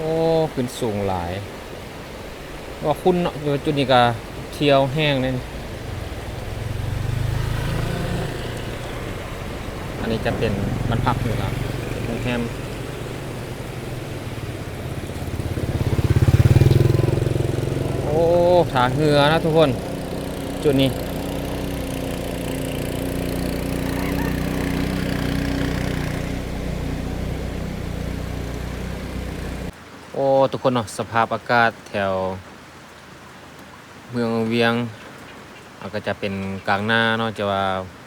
ໂອ້ ຂຶ້ນສູງຫຼາຍ ວ່າຄຸນເນາະ. ຈຸດນີ້ກໍທ່ຽວແຮງເດ້. ອັນນີ້ຈະເປັນບ້ານພັກ ນີ້ລະ ໂຮງແຮມ. ໂອ້ ທ່າເຮືອນະທຸກຄົນ ຈຸດນີ້. ໂອ້ ທຸກຄົນເນາະ, ສະພາບອາກາດແຖວເມືອງວຽງ ອາ ກໍຈະເປັນກາງນາເນາະ, ຈະວ່າ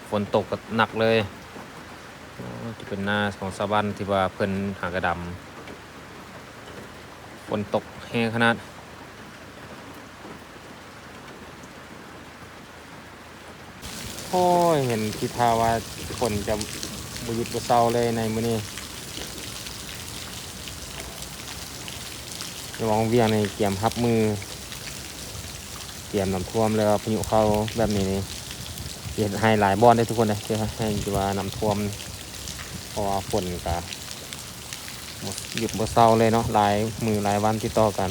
ຝົນຕົກກໍໜັກເລີຍ. ໂອ້ ຈະເປັນນາຂອງຊາວບ້ານທີ່ວ່າເພິ່ນຫາກະດຳ, ຝົນຕົກແຮງຂະໜາດ. ໂອ້ຍ ເຫັນທີທ່າວ່າຝົນຈະບໍ່ຢຸດບໍ່ເຊົາເລີຍໃນມື້ນີ້. ລະວັງວຽງນີ້ກຽມຮັບມື, ກຽມນ້ຳຖ້ວມ ແລ້ວພາຍຸເຂົ້າແບບນີ້ນີ້ ເຮັດໃຫ້ຫຼາຍບ່ອນເດ້ທຸກຄົນເດ້, ເຮັດໃຫ້ທີ່ວ່ານ້ຳຖ້ວມ ເພາະວ່າຝົນກະ ບໍ່ຢຸດບໍ່ເຊົາເລີຍເນາະ, ຫຼາຍມື້ຫຼາຍວັນຕິດຕໍ່ກັນ.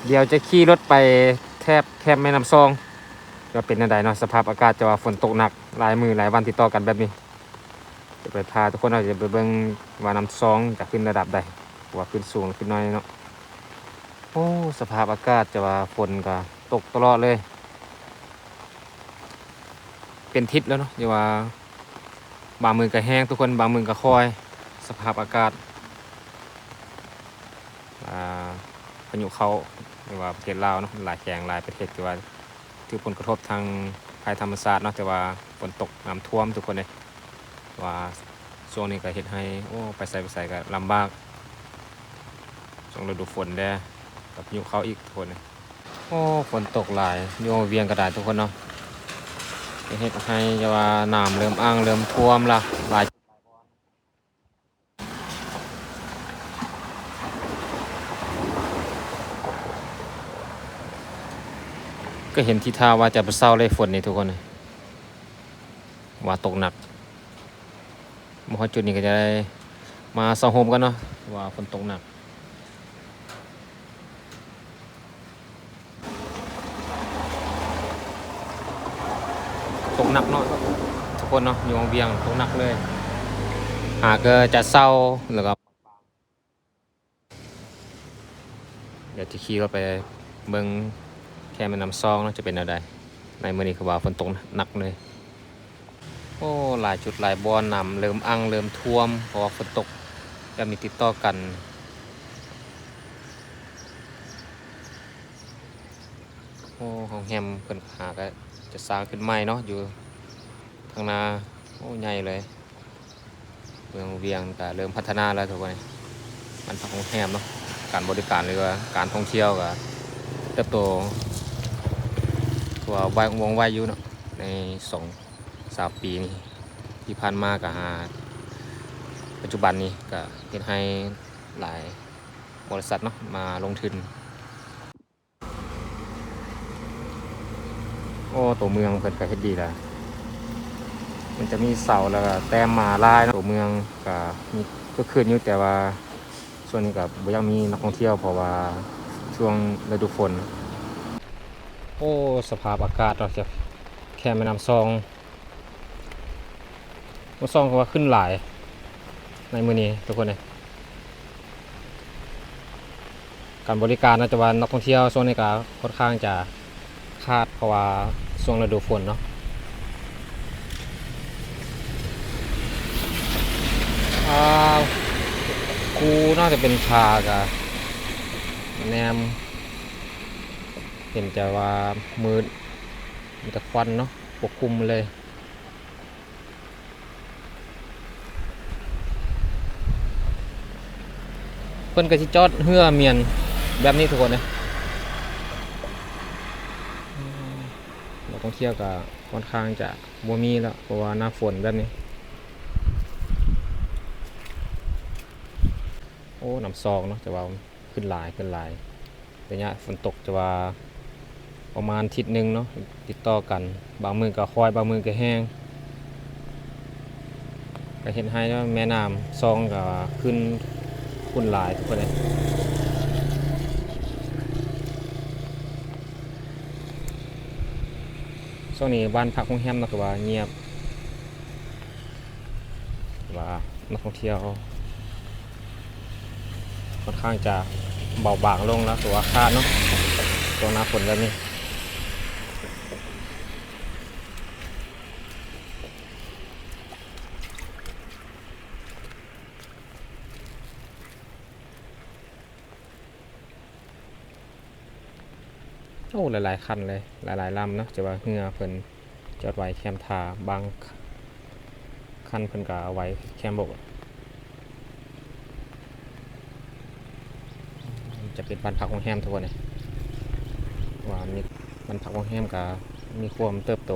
ດຽວຈະຂີ່ລົດໄປແຖບແຄມແມ່ນ້ຳຊອງ ວ່າເປັນແນວໃດເນາະ, ສະພາບອາກາດຈະວ່າຝົນຕົກໜັກຫຼາຍມື້ຫຼາຍວັນຕິດຕໍ່ກັນແບບນີ້. ຈະໄປພາທຸກຄົນເນາະ ຈະໄປເບິ່ງວ່ານ້ຳຊອງຈະຂຶ້ນລະດັບໃດ, ວ່າຂຶ້ນສູງຂຶ້ນໜ້ອຍເນາະ. ໂອ້ ສະພາບອາກາດຈະວ່າຝົນກະຕົກຕະຫຼອດເລີຍ ເປັນທິດແລ້ວເນາະ, ຢ່າວ່າ ບາງມື້ກໍແຮງທຸກຄົນ, ບາງມື້ກໍຄ່ອຍ. ສະພາບອາກາດ ອ່າ ພາຍຸເຂົ້າ ຫຼືວ່າປະເທດລາວເນາະ, ຫຼາຍແຂວງຫຼາຍປະເທດທີ່ວ່າຖືກຜົນກະທົບທາງໄພທຳມະຊາດເນາະ, ແຕ່ວ່າຝົນຕົກນ້ຳຖ້ວມທຸກຄົນເດ້. ວ່າຊ່ວງນີ້ກໍເຮັດໃຫ້ ໂອ້ ໄປໃສໄປໃສກໍລຳບາກ, ຊ່ວງລະດູຝົນແດ່ ກັບພາຍຸເຂົ້າອີກທຸກຄົນເດ້. ໂອ້ ຝົນຕົກຫຼາຍ ຢູ່ວຽງກໍໄດ້ທຸກຄົນເນາະ, ເຮັດໃຫ້ ຢ່າວ່ານ້ຳເລີ່ມອັ່ງເລີ່ມຖ້ວມລະ ຫຼາຍ ກໍເຫັນທີທ່າວ່າຈະບໍ່ເຊົາເລີຍຝົນນີ້ທຸກຄົນ, ວ່າຕົກໜັກ. ມາຮອດຈຸດນີ້ກໍຈະໄດ້ມາເຊົາໂຮມກັນເນາະ ວ່າຝົນຕົກໜັກ. ຕົກໜັກເນາະທຸກຄົນເນາະ, ຢູ່ວຽງຕົກໜັກເລີຍ. ຫາກໍຈະເຊົາ ແລ້ວກໍ ດຽວຈະຂີ່ລົດໄປເບິ່ງແຄມແມ່ນ້ຳຊອງເນາະ ຈະເປັນແນວໃດ. ໃນມື້ນີ້ຄືວ່າຝົນຕົກໜັກເລີຍ. ໂອ້ ຫຼາຍຈຸດຫຼາຍບ່ອນ ນ້ຳເລີ່ມອັ່ງເລີ່ມຖ້ວມ ເພາະວ່າຝົນຕົກແບບນີ້ຕິດຕໍ່ກັນ. ໂອ້ ໂຮງແຮມເພິ່ນຫາກໍຈະສ້າງຂຶ້ນໃໝ່ເນາະ ຢູ່ທາງໜ້າ. ໂອ້ ໃຫຍ່ເລີຍ. ເມືອງວຽງກະເລີ່ມພັດທະນາແລ້ວທຸກຄົນ, ບ້ານພັກໂຮງແຮມເນາະ, ການບໍລິການ ຫຼືວ່າການທ່ອງທ່ຽວກະເຕີບໂຕ ຖືວ່າໄວ ວ່ອງໄວຢູ່ເນາະ. ໃນສອງສາມປີນີ້ທີ່ຜ່ານມາກະຫາປັດຈຸບັນນີ້ກະເຮັດໃຫ້ຫຼາຍບໍລິສັດເນາະ ມາລົງທຶນ. ໂອ້ ຕົວເມືອງເພິ່ນກໍເຮັດດີແລ້ວ, ມັນຈະມີເສົາ ແລ້ວກໍແຕ້ມມາລາຍເນາະ. ຕົວເມືອງກໍມີຄຶກຄື້ນຢູ່, ແຕ່ວ່າຊ່ວງນີ້ກໍບໍ່ຢາກມີນັກທ່ອງທ່ຽວ ເພາະວ່າຊ່ວງລະດູຝົນ. ໂອ້ ສະພາບອາກາດເນາະ ຈາກແຄມແມ່ນ້ຳຊອງ. ມາສ່ອງກໍວ່າຂຶ້ນຫຼາຍໃນມື້ນີ້ທຸກຄົນເອີຍ. ການບໍລິການເນາະ, ແຕ່ວ່ານັກທ່ອງທ່ຽວຊ່ວງນີ້ກໍຄ່ອນຂ້າງຈະຂາດ ເພາະວ່າຊ່ວງລະດູຝົນເນາະ. ອ່າ ພູເນາະ ຈະເປັນຜາ ກະແນມເຫັນຈະວ່າມືດ ມີແຕ່ຄວັນເນາະ ປົກຄຸມເລີຍ. ເພິ່ນກໍຊິຈອດເຮືອມ້ຽນແບບນີ້ທຸກຄົນເອີຍ. ອືມ ນັກທ່ອງທ່ຽວກໍຄ່ອນຂ້າງຈະບໍ່ມີແລ້ວ ເພາະວ່າໜ້າຝົນແບບນີ້. ໂອ້ ນ້ຳຊອງເນາະ ຈະວ່າ ຂຶ້ນຫຼາຍ ຂຶ້ນຫຼາຍ. ໄລຍະຝົນຕົກຈະວ່າປະມານທິດໜຶ່ງເນາະ ຕິດຕໍ່ກັນ, ບາງມື້ກໍຄ່ອຍ ບາງມື້ກໍແຮງ, ກໍເຮັດໃຫ້ແມ່ນ້ຳຊອງກໍຂຶ້ນ ຂ ຄົນຫຼາຍທຸກຄົນເອີຍ. ຊ່ວງນີ້ບ້ານພັກໂຮງແຮມເນາະ ຄືວ່າງຽບ ວ່ານັກທ່ອງທ່ຽວຄ່ອນຂ້າງຈະເບົາບາງລົງແລ້ວ ຖືວ່າຂາດເນາະ ຊ່ວງໜ້າຝົນແບບນີ້. ໂອ້ ຫຼາຍໆຄັນເລີຍ ຫຼາຍໆລຳເນາະ ແຕ່ວ່າເຮືອເພິ່ນຈອດໄວ້ແຄມທ່າ ບາງຄັນເພິ່ນກໍເອົາໄວ້ແຄມບົກ. ຈະເປັນບ້ານພັກໂຮງແຮມທຸກຄົນເອີຍ ວ່າມີ ບ້ານພັກໂຮງແຮມກໍມີຄວາມເຕີບໂຕ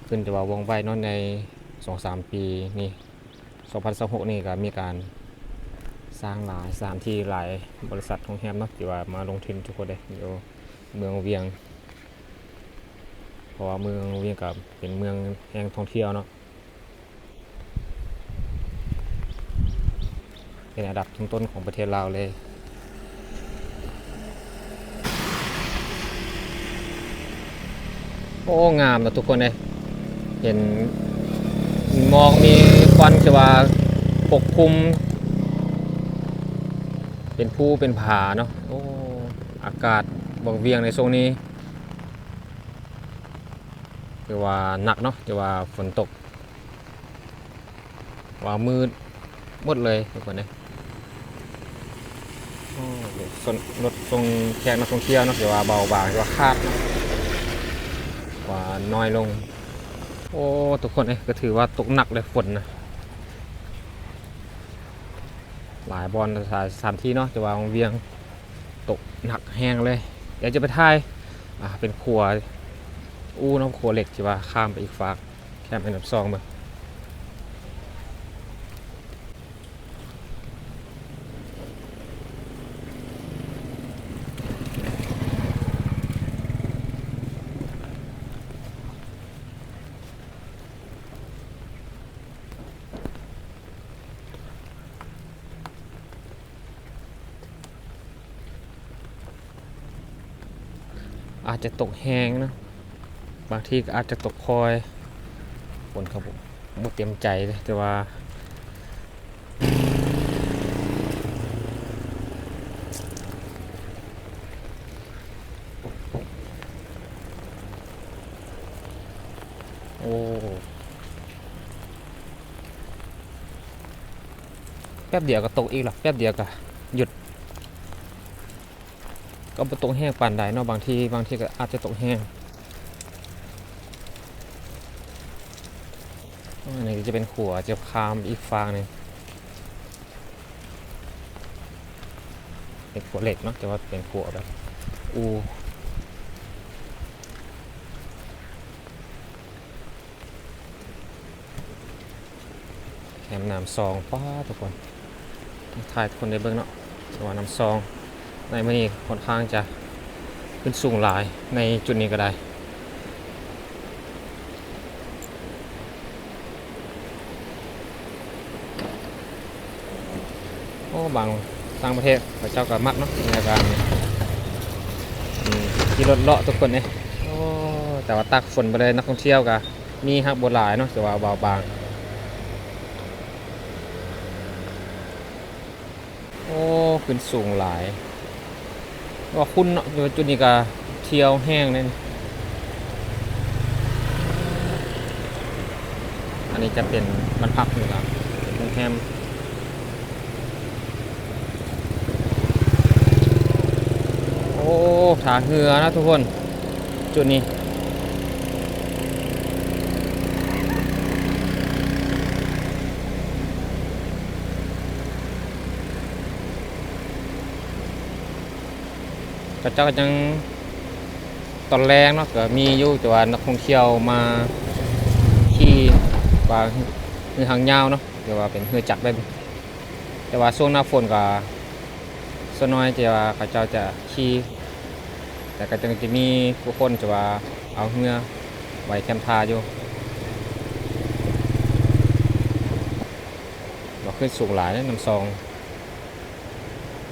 ຂຶ້ນ ແຕ່ວ່າວ່ອງໄວເນາະ ໃນສອງສາມປີນີ້ ສອງພັນຊາວຫົກນີ້ກໍມີການສ້າງຫຼາຍ ສະຖານທີ່ຫຼາຍ ບໍລິສັດໂຮງແຮມເນາະ ທີ່ວ່າມາລົງທຶນທຸກຄົນເດ້ ຢູ່ເມືອງວຽງ ເພາະວ່າເມືອງວຽງກໍເປັນເມືອງແຫ່ງທ່ອງທ່ຽວເນາະ. ເປັນອັນດັບຕົ້ນໆຂອງປະເທດລາວເລີຍ. ໂອ້ ງາມເນາະທຸກຄົນເອີຍ ເຫັນໝອກມີຄວັນທີ່ວ່າປົກຄຸມເປັນພູເປັນຜາເນາະ. ໂອ້ ອາກາດວັງວຽງໃນຊ່ວງນີ້ ຖືວ່າໜັກເນາະ ຖືວ່າຝົນຕົກ ວ່າມືດໝົດເລີຍທຸກຄົນເອີຍ. ໂອ້ ລົດສົ່ງແຂກນັກທ່ອງທ່ຽວເນາະ ຖືວ່າເບົາບາງ ຖືວ່າຂາດເນາະ ວ່ານ້ອຍລົງ. ໂອ້ ທຸກຄົນເອີຍ ກໍຖືວ່າຕົກໜັກເລີຍຝົນນະ ຫຼາຍບ່ອນ ຫຼາຍສະຖານທີ່ເນາະ ແຕ່ວ່າວັງວຽງຕົກໜັກແຮງເລີຍ. ດຽວຈະໄປຖ່າຍ ອ່າ ເປັນຂົວອູ່ເນາະ ຂົວເຫຼັກທີ່ວ່າຂ້າມໄປອີກຟາກ ແຄມແມ່ນ້ຳຊອງເບິ່ງ. ອາດຈະຕົກແຮງເນາະ ບາງທີກໍອາດຈະຕົກຄ່ອຍ ຝົນກໍບໍ່ເຕັມໃຈເດ້ ແຕ່ວ່າ ໂອ້ ແປັບດຽວກໍຕົກອີກລະ ແປັບດຽວກໍຢຸດ ກໍບໍ່ຕົກແຮງປານໃດເນາະ ບາງທີ ບາງທີກໍອາດຈະຕົກແຮງ. ອັນນີ້ຈະເປັນຂົວ ຈະຂ້າມອີກຟາກໜຶ່ງ ເປັນຂົວເຫຼັກເນາະ ແຕ່ວ່າເປັນຂົວແບບອູ່. ແຄມນ້ຳຊອງ ປ້າ ທຸກຄົນ ຖ່າຍທຸກຄົນໄດ້ເບິ່ງເນາະ ແຕ່ວ່ານ້ຳຊອງໃນມື້ນີ້ຄ່ອນຂ້າງຈະຂຶ້ນສູງຫຼາຍ ໃນຈຸດນີ້ກໍໄດ້. ໂອ້ ບາງຕ່າງປະເທດເຂົາເຈົ້າກໍມັກເນາະ ໃນການ ອືມ ຂີ່ລົດເລາະທຸກຄົນເອີຍ. ໂອ້ ແຕ່ວ່າຕາກຝົນບໍ່ໄດ້ ນັກທ່ອງທ່ຽວກໍມີຮັກບໍ່ຫຼາຍເນາະ ແຕ່ວ່າເບົາບາງ. ໂອ້ ຂຶ້ນສູງຫຼາຍ ວ່າຄຸ້ນເນາະ ຢູ່ຈຸດນີ້ກໍທ່ຽວແຮງເດ້. ອັນນີ້ຈະເປັນບ້ານພັກ ນີ້ກໍເປັນໂຮງແຮມ. ໂອ້ ທ່າເຮືອນະທຸກຄົນ ຈຸດນີ້ ເຂົາເຈົ້າກໍຍັງ ຕອນແລງເນາະ ກໍມີຢູ່ ແຕ່ວ່ານັກທ່ອງທ່ຽວມາຂີ່ວ່າເຮືອຫາງຍາວເນາະ ແຕ່ວ່າເປັນເຮືອຈັກແບບນີ້. ແຕ່ວ່າຊ່ວງໜ້າຝົນກໍສ່ວນໜ້ອຍທີ່ວ່າເຂົາເຈົ້າຈະຂີ່ ແຕ່ກໍຍັງຈະມີຜູ້ຄົນທີ່ວ່າເອົາເຮືອໄວ້ແຄມທ່າຢູ່. ວ່າຂຶ້ນສູງຫຼາຍເດ້ ນ້ຳຊອງ.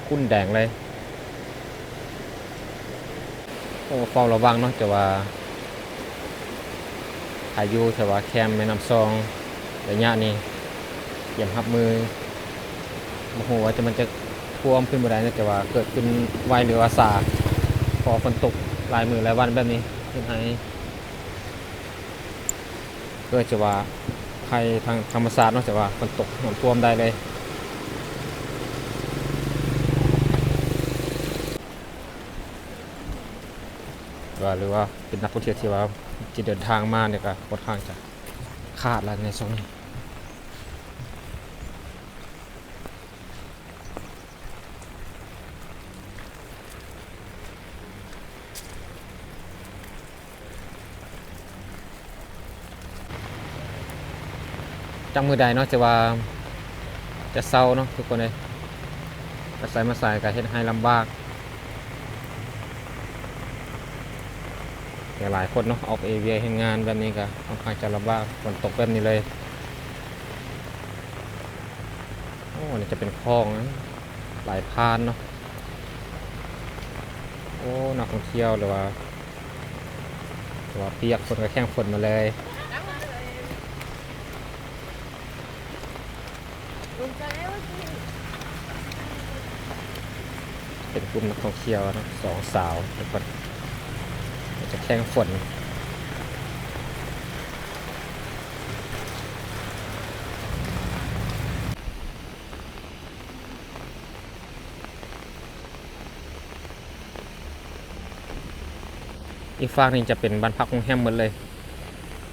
ຂຸ້ນແດງເລີຍ. ໂອ້ ເຝົ້າລະວັງເນາະ ແຕ່ວ່າ ພາຍຸ ແຕ່ວ່າແຄມແມ່ນ້ຳຊອງໄລຍະນີ້ ກຽມຮັບມື ບໍ່ຮູ້ວ່າຈະ ມັນຈະຖ້ວມຂຶ້ນບໍ່ໄດ້ເນາະ ແຕ່ວ່າເກີດຂຶ້ນໄວຫຼືວ່າຊ້າ ເພາະວ່າຝົນຕົກຫຼາຍມື້ຫຼາຍວັນແບບນີ້ ເຮັດໃຫ້ ເກີດຈະວ່າໄພທາງທຳມະຊາດເນາະ ຈະວ່າຝົນຕົກນ້ຳຖ້ວມໄດ້ເລີຍ ວ່າ ຫຼືວ່າເປັນນັກທ່ອງທ່ຽວທີ່ວ່າຈະເດີນທາງມານີ້ກໍຄ່ອນຂ້າງຈະຂາດລະໃນຊ່ວງນີ້. ຈັກມື້ໃດເນາະ ຈະວ່າຈະເຊົາເນາະທຸກຄົນເອີຍ ໄປໃສມາໃສກໍເຮັດໃຫ້ລຳບາກ ຫຼາຍໆຄົນເນາະ ອອກເອເວຍເຮັດງານແບບນີ້ກໍຄ່ອນຂ້າງຈະລຳບາກ ຝົນຕົກແບບນີ້ເລີຍ. ໂອ້ ນີ້ຈະເປັນຄອງນະ ໄຫຼຜ່ານເນາະ. ໂອ້ ນັກທ່ອງທ່ຽວ ຫຼືວ່າ ຖືວ່າປຽກຝົນ ກໍແຂ່ງຝົນມາເລີຍ. ເປັນກຸ່ມນັກທ່ອງທ່ຽວເນາະ ສອງສາວ ເພິ່ນກໍຈະແຂ່ງຝົນ. ອີກຟາກນີ້ຈະເປັນບ້ານພັກໂຮງແຮມໝົດເລີຍ.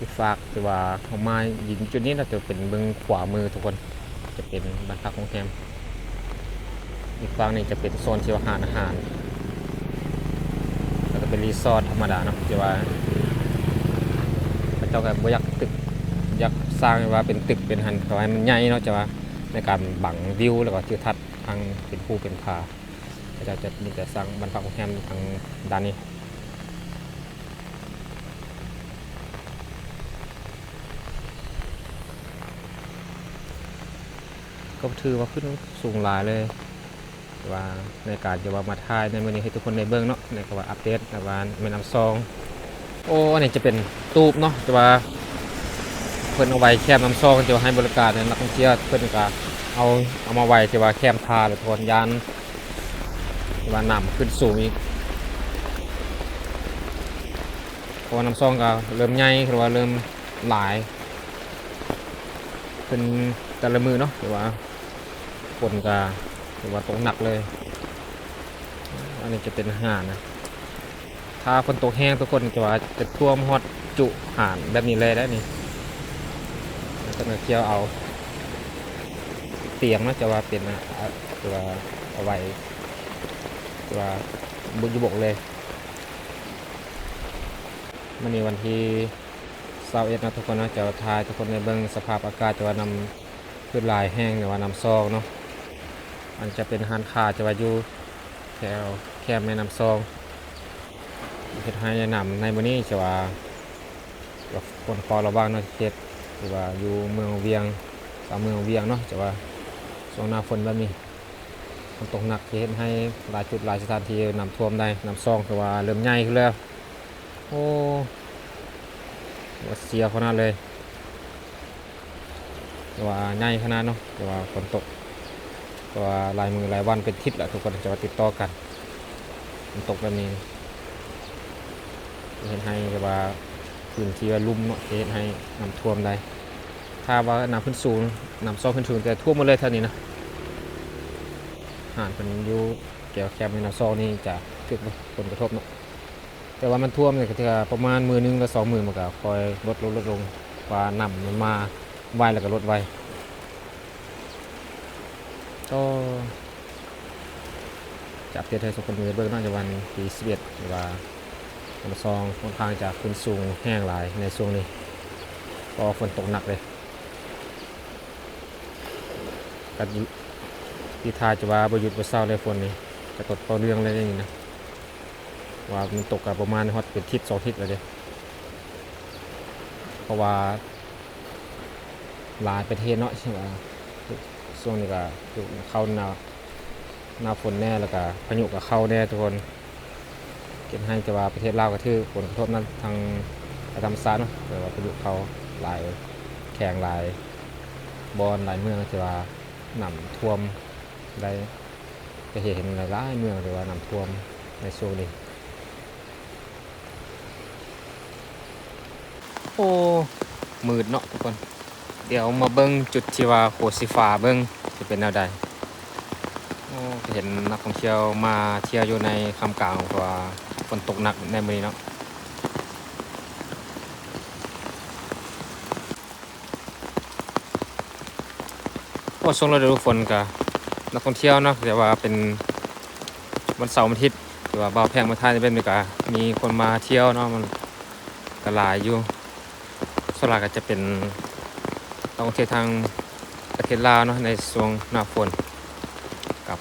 ອີກຟາກທີ່ວ່າເຮົາມາຢືນຈຸດນີ້ນະ ຈະເປັນເບື້ອງຂວາມືທຸກຄົນ ຈະເປັນບ້ານພັກໂຮງແຮມ. ອີກຟາກນີ້ຈະເປັນໂຊນທີ່ວ່າຮ້ານອາຫານ ແລ້ວກໍເປັນຣີສອດທຳມະດາເນາະ ທີ່ວ່າເຂົາເຈົ້າກໍບໍ່ຢາກຕຶກ ຢາກສ້າງໃຫ້ວ່າເປັນຕຶກເປັນຫັ້ນ ເຂົາໃຫ້ມັນໃຫຍ່ເນາະ ຈະວ່າໃນການບັງວິວ ແລ້ວກໍທິວທັດທາງເປັນພູເປັນຜາ. ເຂົາເຈົ້າຈະມີແຕ່ສ້າງບ້ານພັກໂຮງແຮມທາງດ້ານນີ້. ກໍຖືວ່າຂຶ້ນສູງຫຼາຍເລີຍ ແຕ່ວ່າໃນການທີ່ວ່າມາຖ່າຍໃນມື້ນີ້ໃຫ້ທຸກຄົນໄດ້ເບິ່ງເນາະ ໃນການວ່າອັບເດດ ແບບວ່າແມ່ນ້ຳຊອງ. ໂອ້ ອັນນີ້ຈະເປັນຕູບເນາະ ແຕ່ວ່າເພິ່ນເອົາໄວ້ແຄມນ້ຳຊອງ ທີ່ວ່າໃຫ້ບໍລິການນັກທ່ອງທ່ຽວ ເພິ່ນກໍເອົາ ເອົາມາໄວ້ທີ່ວ່າແຄມທ່າ ແລ້ວທຸກຄົນ ຢ້ານທີ່ວ່ານ້ຳຂຶ້ນສູງອີກ ເພາະວ່ານ້ຳຊອງກໍເລີ່ມໃຫຍ່ ຄືວ່າເລີ່ມຫຼາຍຂຶ້ນແຕ່ລະມື້ເນາະ ຖືວ່າຝົນກໍຖືວ່າຕົກໜັກເລີຍ. ອັນນີ້ຈະເປັນຮ້ານນະ ຖ້າຝົນຕົກແຮງທຸກຄົນ ຈະວ່າຈະຖ້ວມຮອດຈຸຮ້ານແບບນີ້ເລີຍໄດ໋ນີ້. ນັກທ່ອງທ່ຽວເອົາຕຽງເນາະ ຈະວ່າເປັນ ອາ ຈະວ່າເອົາໄວ້ ຈະວ່າບຸກຢູ່ບົກເລີຍ. ມື້ນີ້ວັນທີຊາວເອັດເນາະທຸກຄົນເນາະ ຈະຖ່າຍໃຫ້ທຸກຄົນໄດ້ເບິ່ງສະພາບອາກາດ ຈະວ່ານ້ຳ ຄືຫຼາຍແຫ່ງ ຫຼືວ່ານ້ຳຊອງເນາະ. ອັນຈະເປັນຮ້ານຄ້າທີ່ວ່າຢູ່ແຖວແຄມແມ່ນ້ຳຊອງ ເຮັດໃຫ້ນ້ຳໃນມື້ນີ້ ຈະວ່າ ກໍຄວນເຝົ້າລະວັງເນາະ ເຂດທີ່ວ່າຢູ່ເມືອງວຽງ ຊາວເມືອງວຽງເນາະ ຈະວ່າຊ່ວງໜ້າຝົນແບບນີ້ ຝົນຕົກໜັກ ຈະເຮັດໃຫ້ຫຼາຍຈຸດຫຼາຍສະຖານທີ່ນ້ຳຖ້ວມໄດ້. ນ້ຳຊອງຖືວ່າເລີ່ມໃຫຍ່ຂຶ້ນແລ້ວ. ໂອ້ ວ່າເສຍຂະໜາດເລີຍ ແຕ່ວ່າໃຫຍ່ຂະໜາດເນາະ ແຕ່ວ່າຝົນຕົກ ແຕ່ວ່າຫຼາຍມື້ຫຼາຍວັນເປັນທິດແລ້ວ ທຸກຄົນຈະວ່າຕິດຕໍ່ກັນ ຝົນຕົກແບບນີ້ ເຮັດໃຫ້ແບບວ່າພື້ນທີ່ວ່າລຸ່ມເນາະ ຈະເຮັດໃຫ້ນ້ຳຖ້ວມໄດ້. ຖ້າວ່ານ້ຳຂຶ້ນສູງ ນ້ຳຊອກຂຶ້ນສູງ ຈະຖ້ວມໝົດເລີຍແຖວນີ້ນະ. ຮ້ານເພິ່ນຢູ່ແຖວແຄມແມ່ນ້ຳຊອງນີ້ຈະຖືກຜົນກະທົບເນາະ. ແຕ່ວ່າມັນຖ້ວມນີ້ກໍເທື່ອປະມານມື້ໜຶ່ງ ຫຼື ສອງມື້ ມັນກໍຄ່ອຍລົດລົງ ລົດລົງ ວ່ານ້ຳມັນມາໄວ ແລ້ວກໍລົດໄວ. ກໍຈະອັບເດດໃຫ້ທຸກຄົນໄດ້ເບິ່ງເນາະ ໃນວັນທີສິບເອັດ ທີ່ວ່ານ້ຳຊອງຂ້ອນຂ້າງຈະຂຶ້ນສູງແຮງຫຼາຍໃນຊ່ວງນີ້ ເພາະວ່າຝົນຕົກໜັກເດ້. ກໍຢູ່ທີ່ທ່າຈະວ່າບໍ່ຢຸດບໍ່ເຊົາເລີຍ ຝົນນີ້ກະຕົກຕໍ່ເນື່ອງເລີຍນີ້ນະ ວ່າມັນຕົກກະປະມານຮອດເປັນທິດສອງທິດແລ້ວເດ້ ເພາະວ່າຫຼາຍປະເທດເນາະ ເຊັ່ນວ່າຊ່ວງນີ້ກະຢູ່ເຂົ້າໜ້າ ໜ້າຝົນແດ່ ແລ້ວກະພາຍຸກະເຂົ້າແດ່ທຸກຄົນ ເຮັດໃຫ້ ແຕ່ວ່າປະເທດລາວກະຖືກຜົນກະທົບນຳທາງທຳມະຊາດເນາະ ແຕ່ວ່າພາຍຸເຂົ້າຫຼາຍ ແຂງຫຼາຍບ່ອນຫຼາຍເມືອງທີ່ວ່ານ້ຳຖ້ວມໄດ້ ກະເຫັນຫຼາຍໆເມືອງທີ່ວ່ານ້ຳຖ້ວມໃນຊ່ວງນີ້. ໂອ້ ມືດເນາະທຸກຄົນ ດຽວມາເບິ່ງຈຸດທີ່ວ່າຂົວສີຟ້າເບິ່ງຊິເປັນແນວໃດ. ໂອ້ ກະເຫັນນັກທ່ອງທ່ຽວມາທ່ຽວຢູ່ໃນຄ່ຳກາງ ເພາະວ່າຝົນຕົກໜັກໃນມື້ນີ້ເນາະ. ໂອ້ ຊ່ວງລະດູຝົນກະນັກທ່ອງທ່ຽວເນາະ ແຕ່ວ່າເປັນວັນເສົາວັນອາທິດ ແຕ່ວ່າບ່າວແພງມາຖ່າຍແບບນີ້ກະມີຄົນມາທ່ຽວເນາະ ມັນກະຫຼາຍຢູ່ ສ່ວນຫຼາຍກະຈະເປັນນັກທ່ອງທ່ຽວທາງປະເທດລາວເນາະ ໃນຊ່ວງໜ້າຝົນ ກັບ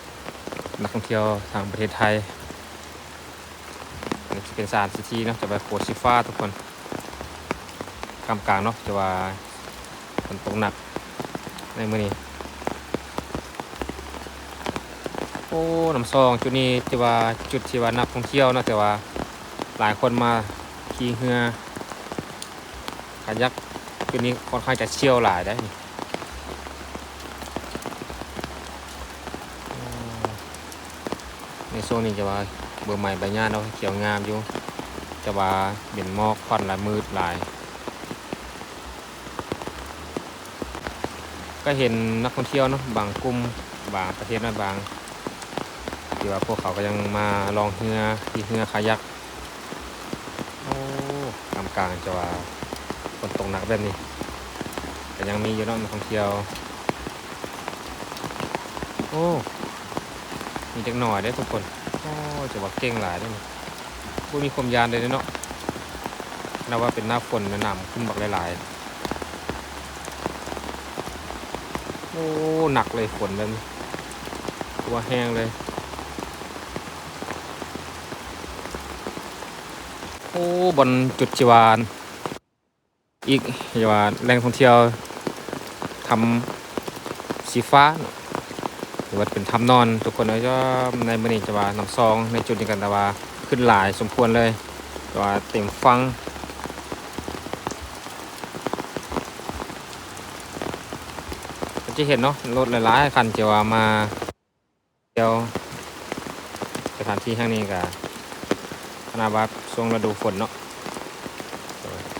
ນັກທ່ອງທ່ຽວທາງປະເທດໄທ. ອັນນີ້ຈະເປັນສະຖານທີ່ເນາະ ຈະໄປຂົວສີຟ້າທຸກຄົນ ຄ່ຳກາງເນາະ ຈະວ່າຝົນຕົກໜັກໃນມື້ນີ້. ໂອ້ ນ້ຳຊອງຈຸດນີ້ ແຕ່ວ່າຈຸດທີ່ວ່ານັກທ່ອງທ່ຽວເນາະ ແຕ່ວ່າຫຼາຍຄົນມາຂີ່ເຮືອຄາຍັກ ຈຸດນີ້ຄ່ອນຂ້າງຈະສ່ຽວຫຼາຍໄດ໋. ໃນຊ່ວງນີ້ຈະວ່າໃບໄມ້ໃບຫຍ້າເນາະ ຂຽວງາມຢູ່ ແຕ່ວ່າເປັນໝອກຄວັນລະມືດຫຼາຍ. ກະເຫັນນັກທ່ອງທ່ຽວເນາະ ບາງກຸ່ມ ບາງປະເທດເນາະ ບາງ ທີ່ວ່າພວກເຂົາກະຍັງມາລ່ອງເຮືອ ຂີ່ເຮືອຄາຍັກ. ໂອ້ ກາງໆ ຈະວ່າຝົນຕົກໜັກແບບນີ້ ກະຍັງມີຢູ່ເນາະ ນັກທ່ອງທ່ຽວ. ໂອ້ ມີເດັກນ້ອຍເດ້ທຸກຄົນ. ໂອ້ ຈະວ່າເກັ່ງຫຼາຍເດ້ນີ້ ບໍ່ມີຄວາມຢ້ານເລີຍເນາະ ນັບວ່າເປັນໜ້າຝົນ ນ້ຳຂຶ້ນບັກຫຼາຍໆ. ໂອ້ ໜັກເລີຍຝົນແບບນີ້ ຕົວແຮງເລີຍ. ໂອ້ ບ່ອນຈຸດທີ່ວ່າ ອີກທີ່ວ່າແຫຼ່ງທ່ອງທ່ຽວ ຖ້ຳສີຟ້າເນາະ ຫຼືວ່າເປັນຖ້ຳນອນ ທຸກຄົນເອີຍ. ໃນມື້ນີ້ຈະວ່ານ້ຳຊອງໃນຈຸດນີ້ກະ ແຕ່ວ່າຂຶ້ນຫຼາຍສົມຄວນເລີຍ ແຕ່ວ່າເຕັມຝັ່ງ ກະຈະເຫັນເນາະ ລົດຫຼາຍໆຄັນທີ່ວ່າມາ ທ່ຽວສະຖານທີ່ແຫ່ງນີ້ກະ ຂະໜາດວ່າຊ່ວງລະດູຝົນເນາະ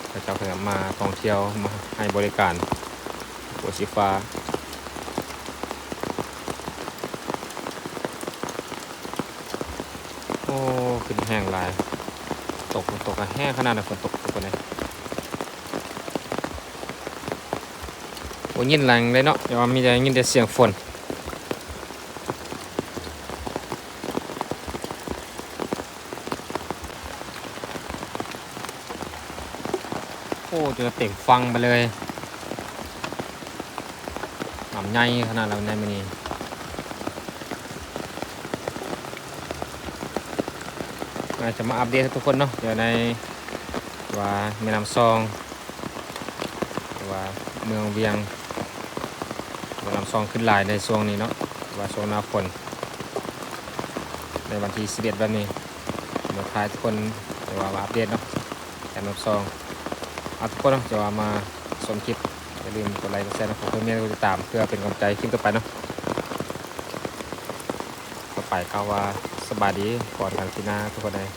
ເຂົາເຈົ້າກະມາທ່ອງທ່ຽວ ມາໃຫ້ບໍລິການຂົວສີຟ້າ. ໂອ້ ຂຶ້ນແຮງຫຼາຍ ຕົກ ຕົກກະແຮງຂະໜາດ ຝົນຕົກທຸກຄົນເອີຍ. ບໍ່ຍິນຫຍັງເລີຍເນາະ ແຕ່ວ່າມີແຕ່ ຍິນແຕ່ສຽງຝົນ. ໂອ້ ຈົນເຕັມຝັ່ງໄປເລີຍ ນ້ຳໃຫຍ່ຂະໜາດແລ້ວໃນມື້ນີ້. ອາດຈະມາອັບເດດໃຫ້ທຸກຄົນເນາະ ດຽວໃນວ່າແມ່ນ້ຳຊອງ ຫຼືວ່າເມືອງວຽງ ແມ່ນ້ຳຊອງຂຶ້ນຫຼາຍໃນຊ່ວງນີ້ເນາະ ວ່າຊ່ວງໜ້າຝົນ ໃນວັນທີສິບເອັດແບບນີ້ ມາຖ່າຍທຸກຄົນ ຫຼືວ່າມາອັບເດດເນາະ ແມ່ນ້ຳຊອງ. ອາ ທຸກຄົນເນາະ ທີ່ວ່າມາຊົມຄລິບ ຢ່າລືມກົດໄລ ກົດແຊ ກົດຄອມເມັນ ກົດຕິດຕາມ ເພື່ອເປັນກຳລັງໃຈຄລິບຕໍ່ໄປເນາະ. ຕໍ່ໄປກະວ່າສະບາຍດີ ພໍ້ກັນຄລິບໜ້າທຸກຄົນເອີຍ.